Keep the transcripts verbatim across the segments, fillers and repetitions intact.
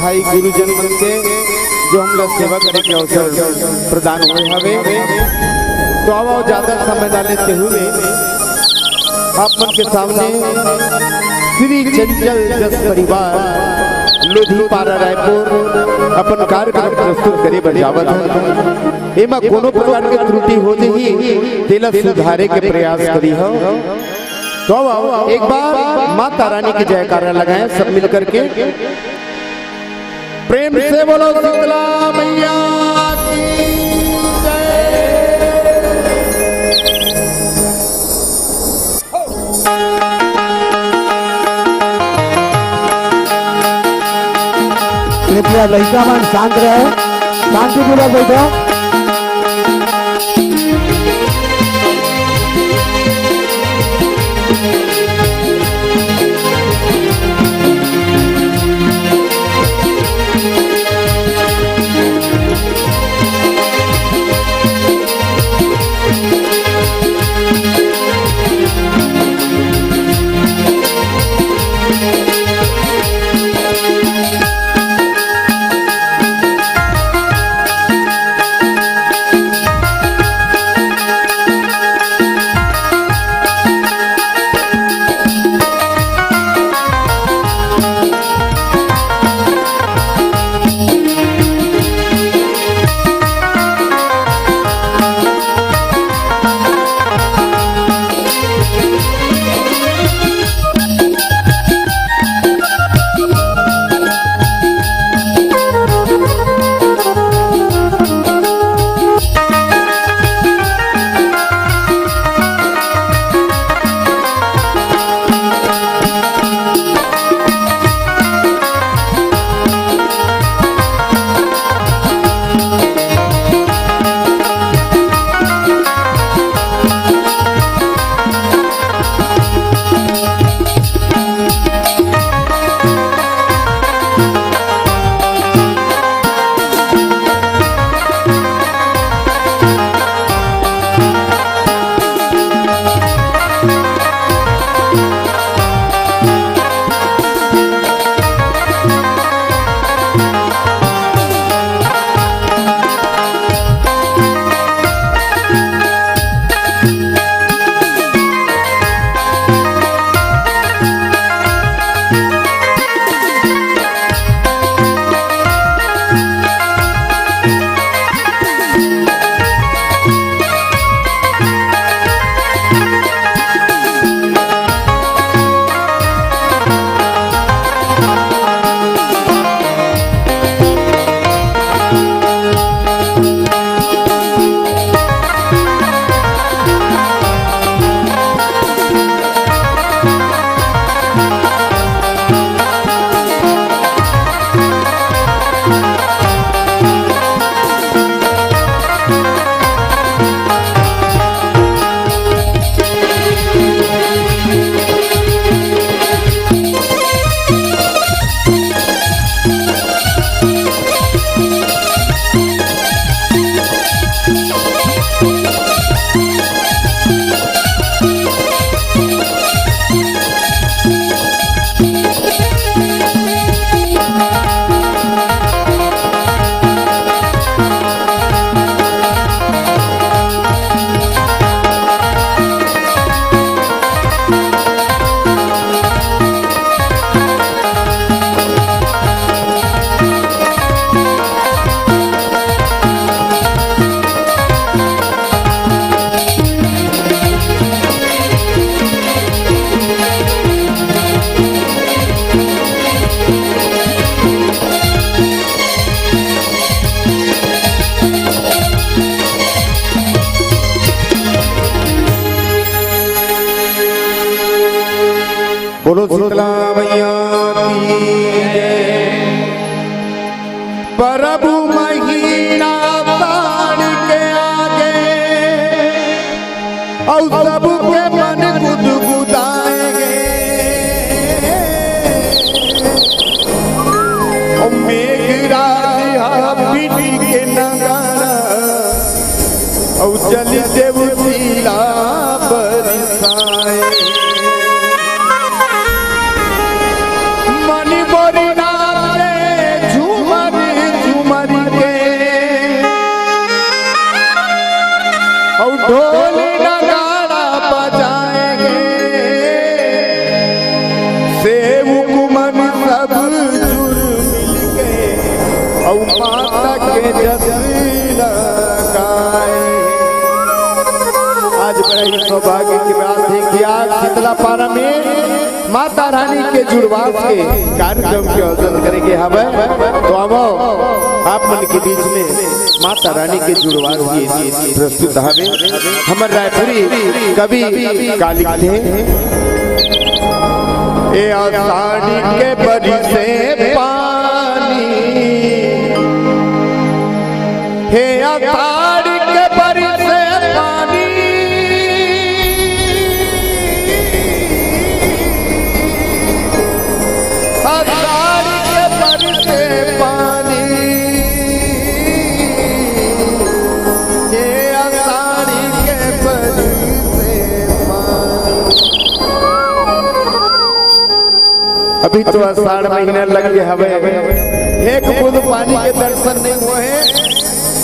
भाई गुरुजन मन के जो हमला सेवा करे के अवसर प्रदान होए हवे। तो आवव, ज्यादा समय ना लेते हुए आप मन के सामने श्री चंचल जस परिवार लोधीपारा रायपुर अपन कार्यक्रम प्रस्तुत करे बर जावत हे। एमा कोनो प्रकार के त्रुटि हो जही, तेला सुधारे के प्रयास करिहव। तो आवव, एक बार माता रानी के जयकारा लगाएं सब मिल करके। प्रेम से बोलो शीतला मैया की जय। कृपया लइका मन शांत रहे, शांतिपूर्वक बैठो। बोलो शीतला मैया की जय। परभू महीना तान के आगे, अउ सबके मन गुदगुदाए गे। ओ मेघराज ह पीटी के नगाड़ा, अउ चली देव शीला बरसाए। मणि बोरी नाचे अउ माता के जस न गाय। आज बड़ा ही सौभाग्य की बात है कि आज शीतला पारा में माता रानी के जुड़वास के कार्यक्रम के आयोजन करे गे हवय। तो आवो, आप मन के बीच में माता रानी के जुड़वास के प्रस्तुत हवे हमर रायपुरी कवि कालिक थे। ए आषाढ़ी के बरिसे पानी, हे आषाढ़ी के बरिसे पानी, आषाढ़ी के बरिसे पानी, हे आषाढ़ी के बरिसे पानी। अभी तो आषाढ़ महीना लग गया हवे, एक बूंद पानी के दर्शन नहीं हुए हैं,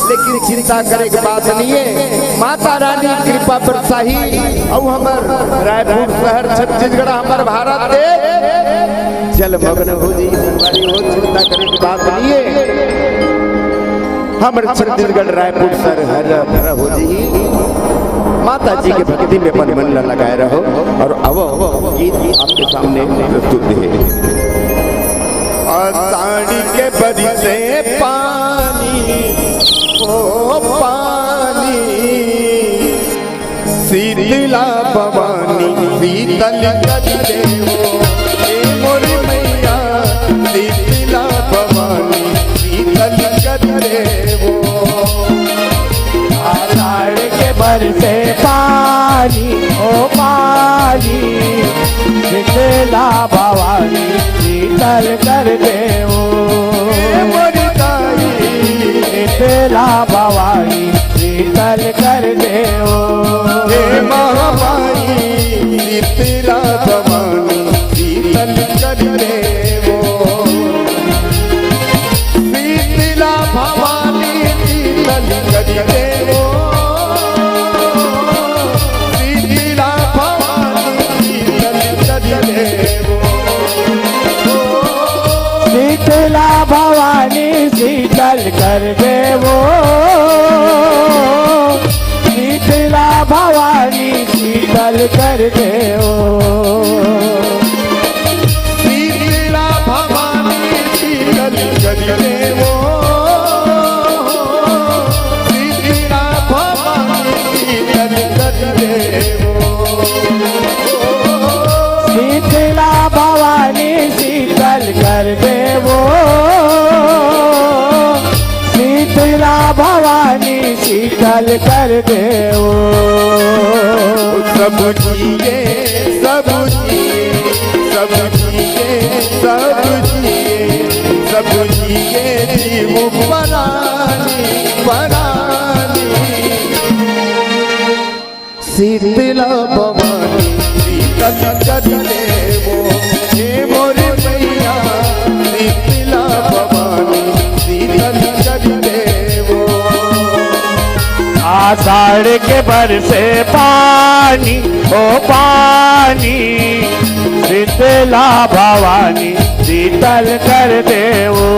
लेकिन चिंता करे के बात नहीं है। माता रानी कृपा बरसाही, अउ हमर रायपुर शहर छत्तीसगढ़, हमर भारत देश जलमग्न हो जाई। संगवारी हो, चिंता करे के बात नहीं है। हमर छत्तीसगढ़ रायपुर शहर हरा भरा हो जाई। माता जी के भक्ति में अपन मन ला लगाए रहो अउ आवो, गीत आपके सामने प्रस्तुत है। आषाढ़ी के बरिसे पानी, ओ पानी, शीतला भवानी शीतल कर देवो, ए मोर मैया शीतला भवानी शीतल कर देवो। आषाढ़ के बरसे पानी, ओ पानी, शीतला भवानी शीतल कर देवो। ए मोर दाई। शीतला भवानी शीतल कर देवो। हे महामाई शीतला भवानी शीतल कर देवो। शीतला भवानी शीतल कर देवो। शीतला भवानी शीतल कर देवो। शीतला भवानी शीतल कर देवो। शीतला भवानी शीतल कर देवो। शीतला भवानी शीतल कर देवो। शीतला भवानी शीतल कर देवो। शीतला भवानी शीतल कर देवो। शीतला भवानी शीतल कर देवो। सब जिए, सब जिए, सब जिए, सब जिए, सब जिए जीव परानी, परानी। शीतला भवानी शीतल कर देवो, हे मोर मैया शीतला भवानी शीतल कर देवो। आषाढ़ के बरसे पानी, ओ पानी, शीतला भवानी शीतल कर देवो।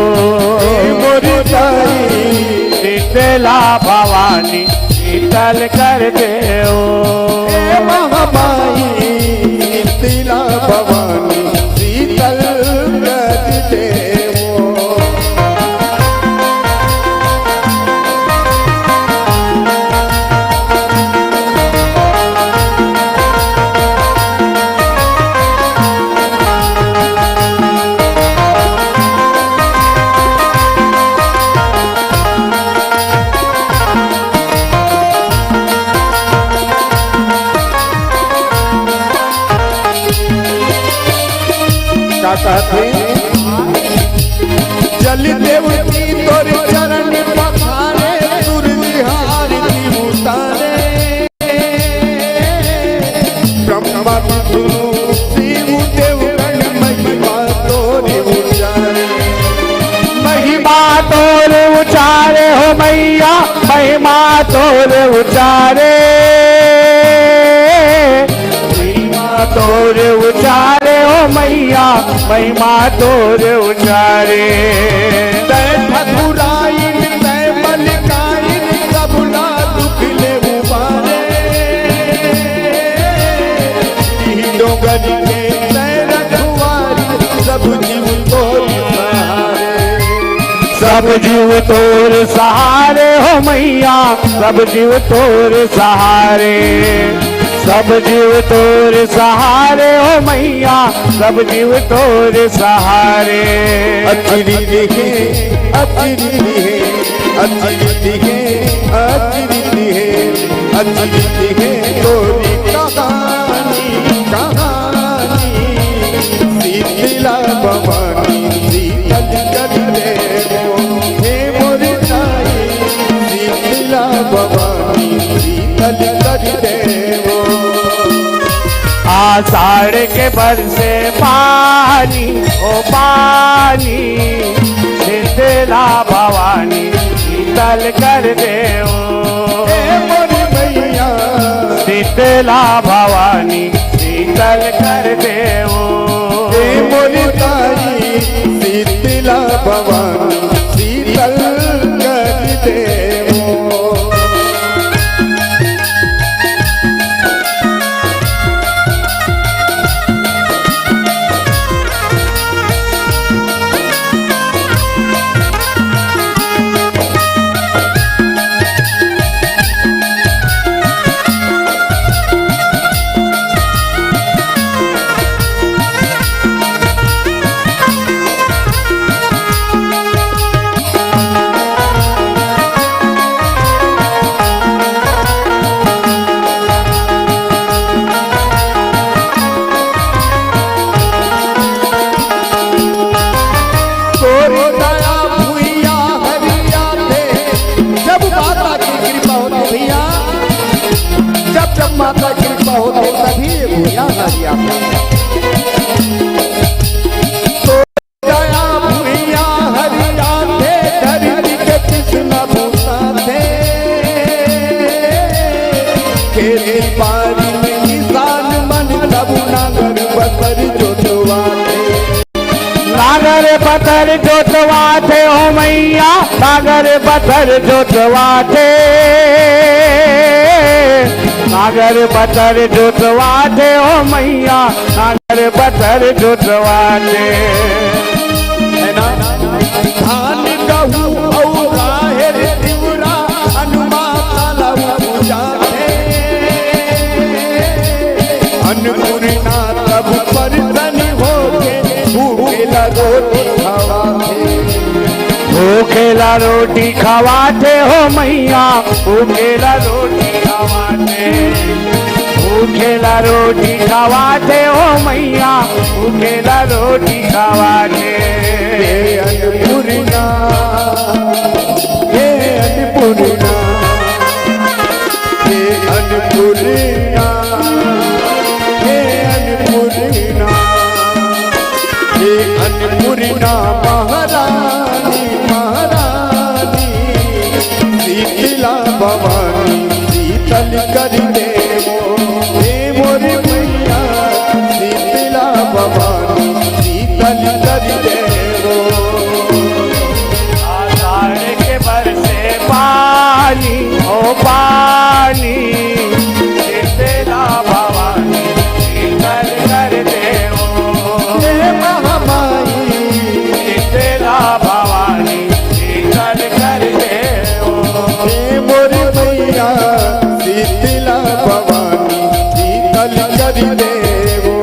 हे मोर दाई। शीतला भवानी शीतल कर देवो। हे महामाई शीतला भवानी शीतल कर देवो। का कहत हे? जल देवकी तोर चरण पखारे, सूरज आरती उतारे। ब्रह्मा विष्णु शिव देवगण महिमा तोर उचारे। महिमा तोर उचारे हो मैया, महिमा तोर उचारे। महिमा तोर उचारे हो मैया, महिमा तोर उचारे। तैं ठाकुर सब जीव तोर सहारे हो मैया, सब जीव तोर सहारे, सब जीव तोर सहारे हो मैया, सब जीव तोर सहारे। अचरित हे, अचरित हे, अचरित हे, अचरित हे, अचरित हे तोरी कहानी, कहानी। शीतला भवानी शीतल कर देवो, हे मोर ताई, शीतला भवानी शीतल कर देवो। आषाढ़ के बरसे पानी, ओ पानी, शीतला भवानी शीतल कर देवो। हे मोर मैया, शीतला भवानी शीतल कर देवो। हे मोर ताई, शीतला भवानी शीतल कर देवो। तोरी दया भुइयां हरियाथे। जब माता के कृपा होथे भैया, जब जब माता के कृपा होथे तभी ये भुइयां हरियाथे। तोरी दया भुइयां हरियाथे, धरती के तृष्णा बुझाथे। खेती बाड़ी में किसान मन तब नांगर बखर जोतवाथे। नांगर बखर जोतवाथे ओ मैया, नांगर बखर जोतवाथे, नांगर बखर जोतवाथे ओ मैया, नांगर बखर जोतवाथे। है ना? धान गहूं अउ राहेर तिवरा, अनुमा काला पूजा हे। अन्नपूर्णा तब परसनी होके, भूखे ला रोटी खवाथे। भूखे ला रोटी खवाथे हो मैया, भूखे ला रोटी खवाथे। भूखे ला रोटी खवाथे हो मैया, भूखे ला रोटी खवाथे। हे अन्नपूर्णा, हे अन्नपूर्णा, हे अन्नपूर्णा, हे अन्नपूर्णा, हे अन्नपूर्णा महारानी, महारानी, शीतला भवानी शीतल कर देवो। हे मोर मैया शीतला भवानी शीतल कर देवो। आषाढ़ के बरसे पानी, ओ पानी, शीतला भवानी शीतल कर देवो। हे महामाई शीतला भवानी शीतल कर देवो। हे मोर मैया शीतला भवानी शीतल कर देवो।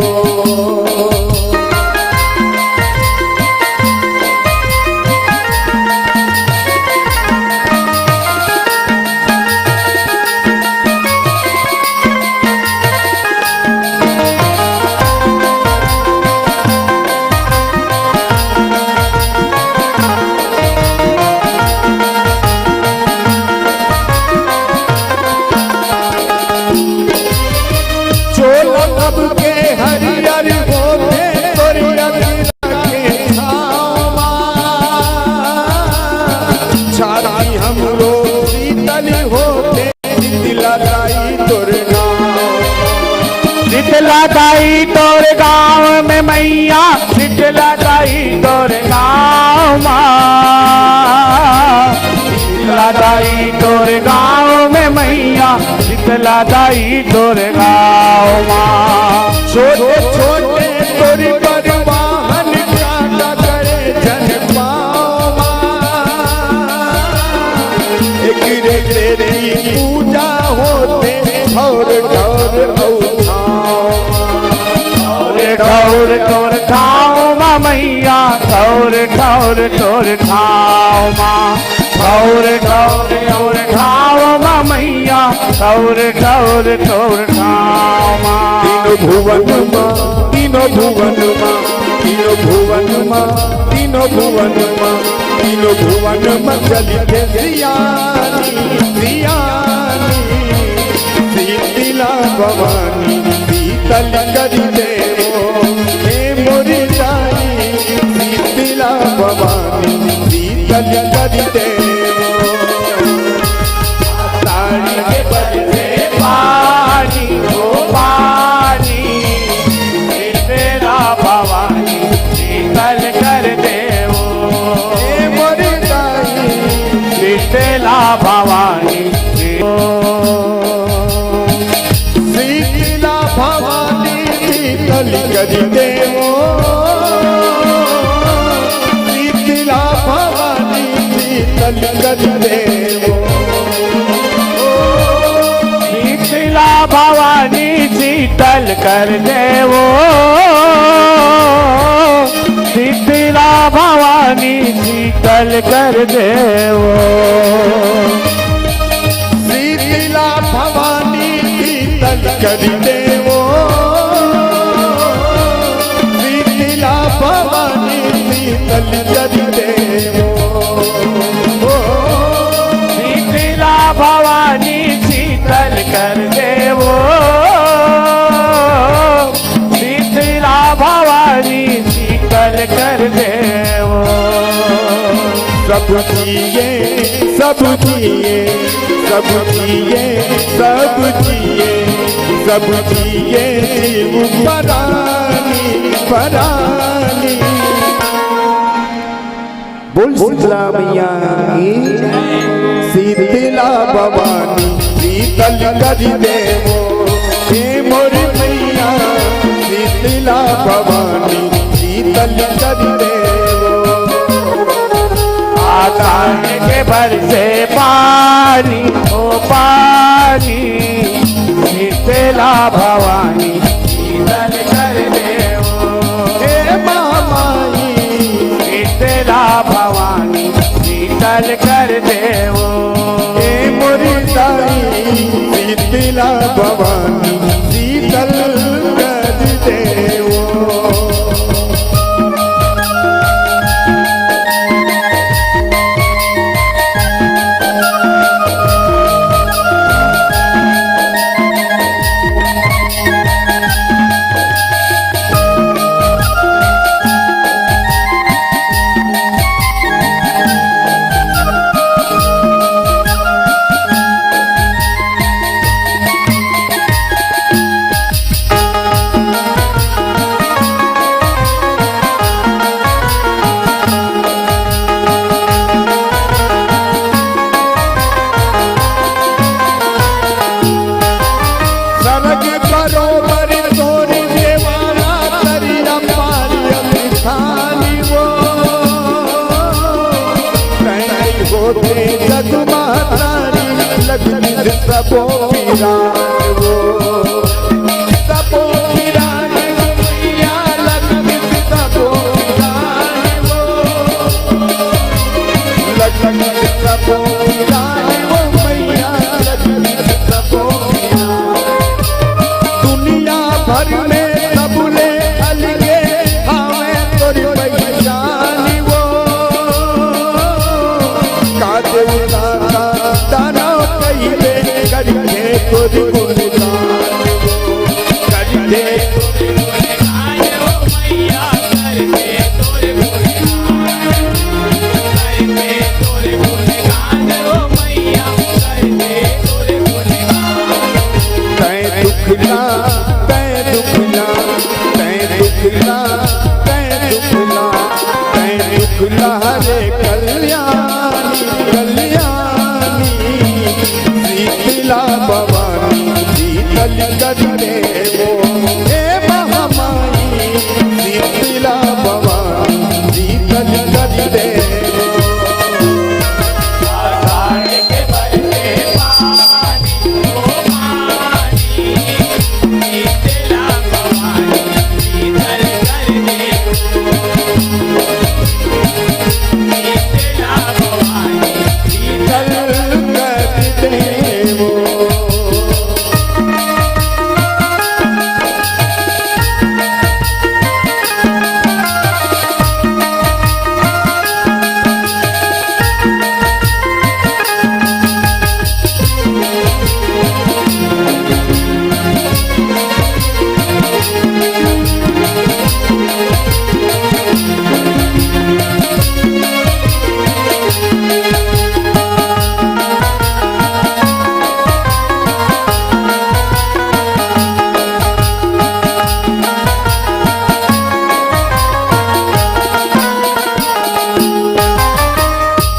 चोला तब के हरियर होथे, तोरी अखिया के छाँव मा। छाती हमरो शीतल होथे, शीतला दाई तोर गाँव। शीतला दाई तोर गाँव में मैया, शीतला दाई तोर गाँव मा। शीतला दाई तोर गाँव में मैया, शीतला दाई तोर गाँव मा। छोटे छोटे तोर बर वाहन, कांदा गड़े झन पाँव मा। तोर ठाव मा मैया, ठौर ठौर तोर ठाव मा, ठौर ठौर तोर ठाव मा मैया, ठौर ठौर तोर ठाव मा। तीनों भुवन मा, तीनों भुवन मा, तीनों भुवन मा, तीनों भुवन मा, तीनों भुवन मा चलिथे सियानी, सियानी। शीतला भवानी शीतल करि देवो, हे मोरी दाई। शीतला भवानी शीतल करि देवो। तारी के बरसे पानी, ओ पानी, शीतला भवानी शीतल कर देवो। हे मोरी दाई। शीतला भवानी, शीतला भवानी शीतल करि देवो। शीतला भवानी शीतल करि देवो। शीतला भवानी शीतल कर देवो। शीतला भवानी शीतल कर देवो। शीतला भवानी शीतल करि देवो। शीतला भवानी शीतल करि देवो। शीतला भवानी शीतल कर देवो। शीतला भवानी शीतल कर देवो। सब जिए, सब जिए, सब जिए, सब जिए, सब जिए शिव परानी, परानी। बोल शीतला मैया की। शीतला भवानी शीतल करि देवो, हे मोर मैया। शीतला भवानी शीतल करि देवो। आकाश के बरसे पानी, ओ पानी, शीतला भवानी शीतल कर देवो। हे मामाई। शीतला भवानी शीतल कर देवो। हे मोरी दाई। शीतला भवानी शीतल कर देवो। सरग बरोबर तोर देवारा तरिया पारी अभिखानी वो। तैं होते जग महतारी लगती सबो पिरानी वो। सबो पिरानी वो मैया लगती सबो पिरानी वो। लगती सबो पिरानी वो मैया लगती सबो पिरानी। दुनिया भर में सबले अलगे हावे तोर पहचानी वो। का देवता का दानव कहिबे करके तोर गुणगान वो। करके तोर गुणगान वो मैया, करके तोर गुणगान। करके तोर गुणगान वो मैया, करके तोर गुणगान। तैं दुख ला, तैं दुख ला, तैं दुख ला, तैं दुख ला, तैं दुख ला रे कल्याणी, कल्याणी। शीतला भवानी शीतल कर देवो, हे महामाई। शीतला भवानी शीतल कर देवो।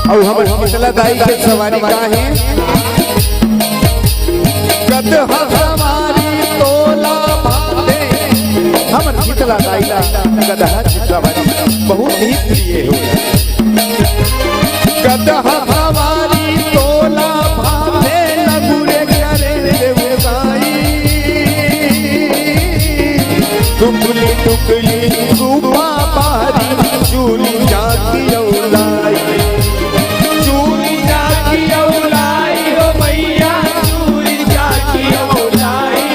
अउ हमर शीतला दाई के सवारी का हे? गदहा सवारी तोला भाते। हमर शीतला दाई ला गदहा के सवारी बहुत ही प्रिय हे। गदहा सवारी तोला भाते, लगुरे करे देवताई। टुकली टुकली रूपा बारी, चूरी जाति अउ लाई। चूरी जाति अउ लाई हो मैया, चूरी जाति अउ लाई।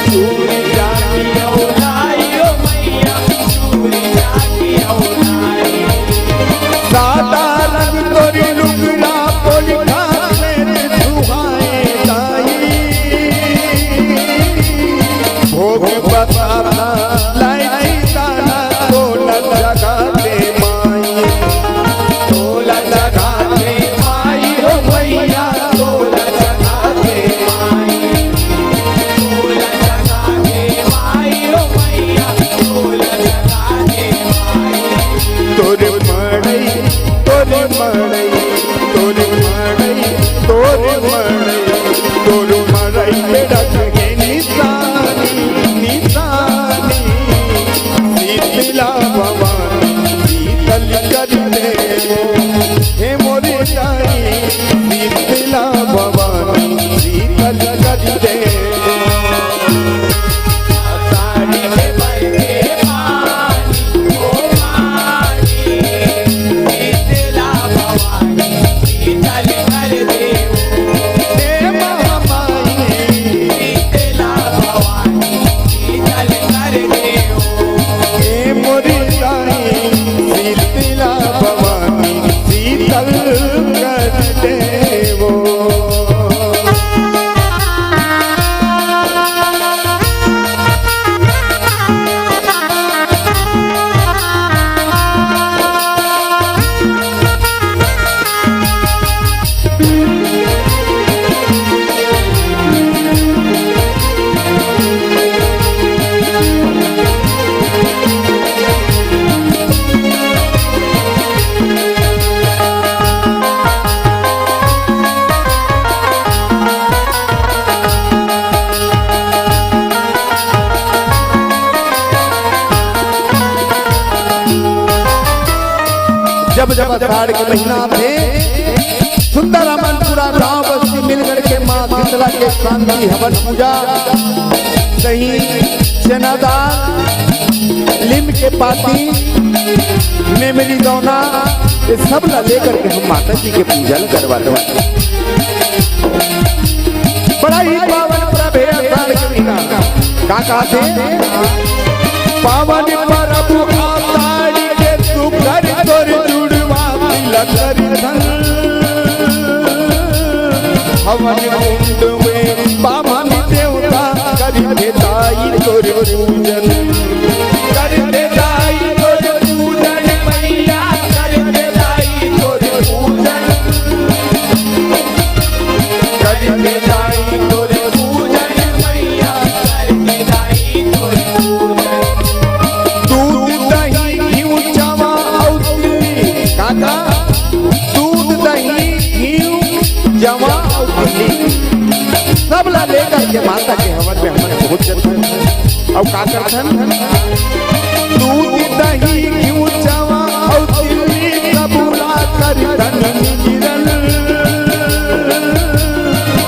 चूरी जाति अउ लाई हो मैया, चूरी जाति अउ लाई। सादा रंग तोरी लुगरा पोलिखा में सुहाए दाई। भोग बताता लाइची दाना तोला जगा दे माई। तोला जगा दे माई हो मैया, तोला जगा दे माई। तोला जगा दे माई हो मैया, तोला जगा दे माई। तोरे मड़ई, तोरे मड़ई, तोरे मड़ई, तोरे मड़ई, तोरे मड़ई में रख के निशानी, निशानी। शीतला भवानी शीतल कर दे, हे मोरे दाई, शीतला भवानी शीतल कर दे। साड़ी में भर के पानी, ओ पानी, शीतला भवानी शीतल कर दे। हे महामाई, शीतला भवानी शीतल कर दे। हे मोरी दाई, शीतला भवानी शीतल कर देवो। जब जब आषाढ़ के महीना आथे, सुंदर अमनपुरा गांव बस्ती मिलगढ़ के माँ शीतला के शांति हवन पूजा, दही, चना दाल, लीम के पाती, मेमरी दौना, ये सब ला लेकर के हम माता जी के पूजा ल करवाते हैं। बड़ा ही पावन पर्व हे आषाढ़ के महीना। का कहत हे? पावन परब आषाढ़ के सुघर तोर जुड़वा तिलक धन। हवन कुंड में पावन देवता करिथे दाई तोर पूजन। करिथे दाई तोर पूजन मैया, करिथे दाई तोर पूजन। करिथे दाई तोर पूजन मैया, करिथे दाई तोर पूजन। दूध, दही, घीव, जवा अउ तिल्ली। काका, दूध, दही, घीव, जवा अउ तिल्ली, सब ला लेकर के माता के हवन में हमन पहुंच जाथन। अउ का करथन? दूध, दही, घीव, जवा अउ तिल्ली, सब ला करथन मिश्रण।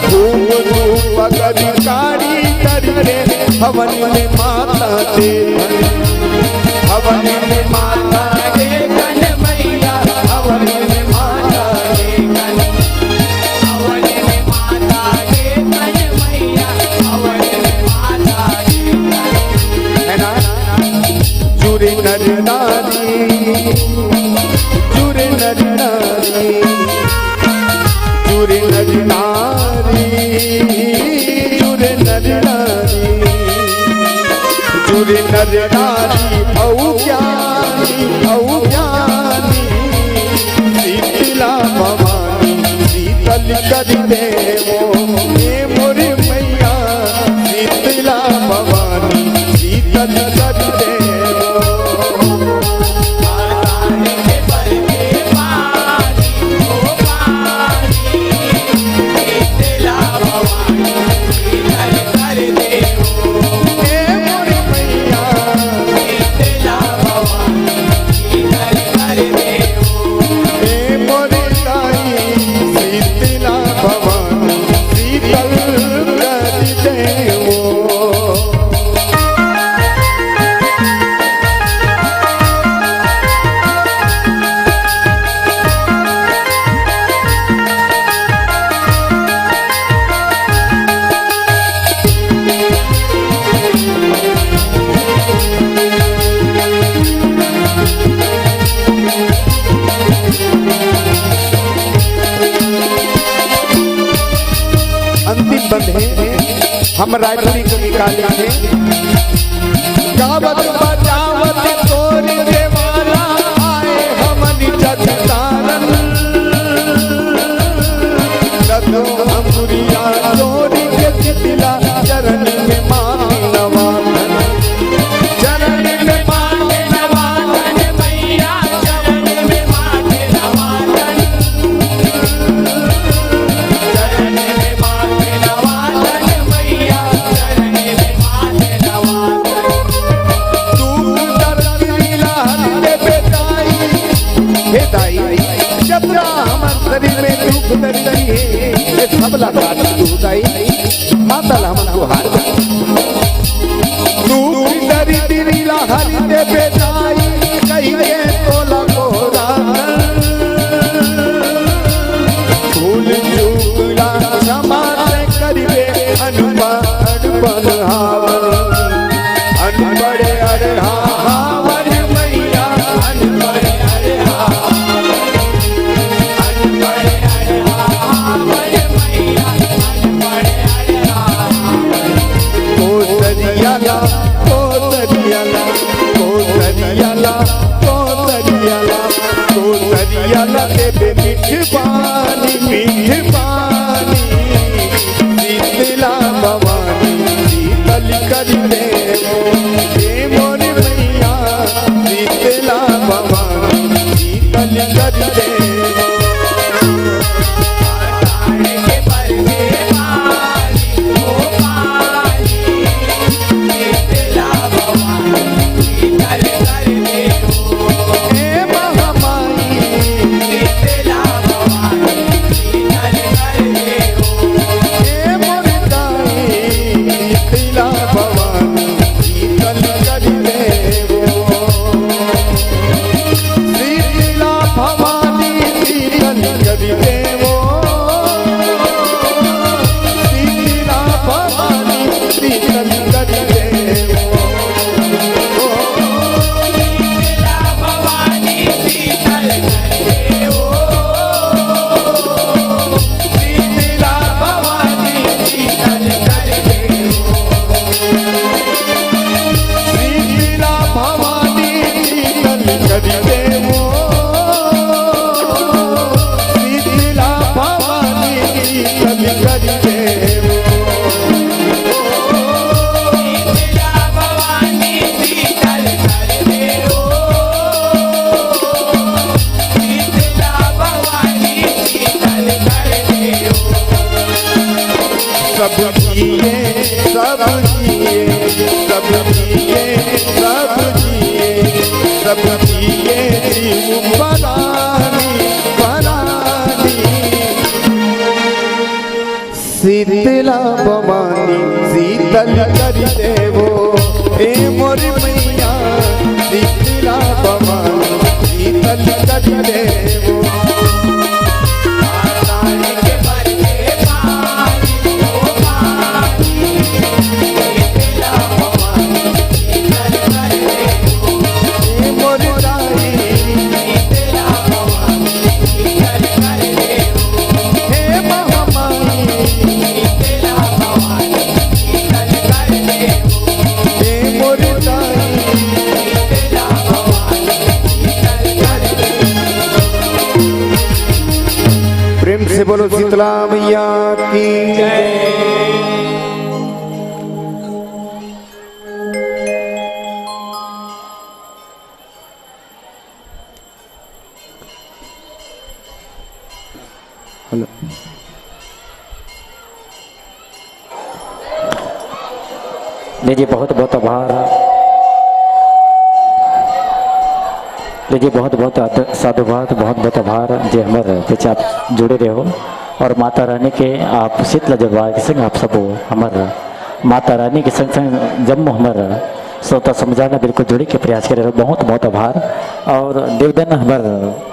धूप, धूप, अगरबत्ती करके हवन में माता देथन। हवन में माता देथन मैया, हवन में माता देथन। हवन में माता देथन मैया, हवन में माता देथन। है ना? जुरे नर नारी, जुरे नर नारी। जुरे नर नारी, जुरे नर नारी, जुरे नर नारी, अउ ज्ञानी, अउ ज्ञानी, शीतला भवानी शीतल कर देवो, हे मोरे मैया, शीतला भवानी शीतल कर देवो। हम रायपुरी कवि का लिखे। गावत बजावत तोरी देवाला आए हमन जगतारन। दसो अंगुरिया तोरी के शीतला चरण में माथ नवावन। चरण में माथ नवावन मैया, चरण में माथ नवावन। चरण में माथ नवावन मैया, चरण में माथ नवावन। दुख दर्द लीला हरि देबे दाई। हे दाई, जब जा हमर शरीर में दुख दर्द हे, ये सब ला काट दू दाई। माता ला हमन को हाथ। दुख दर्द लीला हरि देबे दाई, कहि के तोला गोहराथन। भूल चूक ला क्षमा तैं करिबे, अनपढ़ अनपढ़ हावन। अनपढ़ अरहा हावन मैया, अनपढ़ अरहा हावन। अनपढ़ अरहा हावन मैया, अनपढ़ अरहा हावन। कोसरिया ला, कोसरिया ला, कोसरिया ला, कोसरिया ला, कोसरिया ला देबे मीठ पानी, मीठ पानी। शीतला भवानी शीतल करि देवो, हे मोर मैया शीतला भवानी शीतल करि देवो। सब जिए, सब जिए, सब जिए, सब जिए, सब जिए जीव परानी, परानी। शीतला भवानी शीतल करि देवो, ए मोर मैया शीतला भवानी शीतल करि देवो। प्रेम से बोलो शीतला मैया की। हेलो। जी जी, बहुत बहुत आभार। जी जी, बहुत बहुत आद-, साधुवाद, बहुत बहुत आभार जे हमर पीछे आप जुड़े रहे हो। और माता रानी के आप शीतला जगवा के संग आप सब हमर माता रानी के संग संग जम्मो हमर श्रोता समझाना बिल्कुल जुड़े के प्रयास करे रहो। बहुत बहुत आभार। और देवदन हमर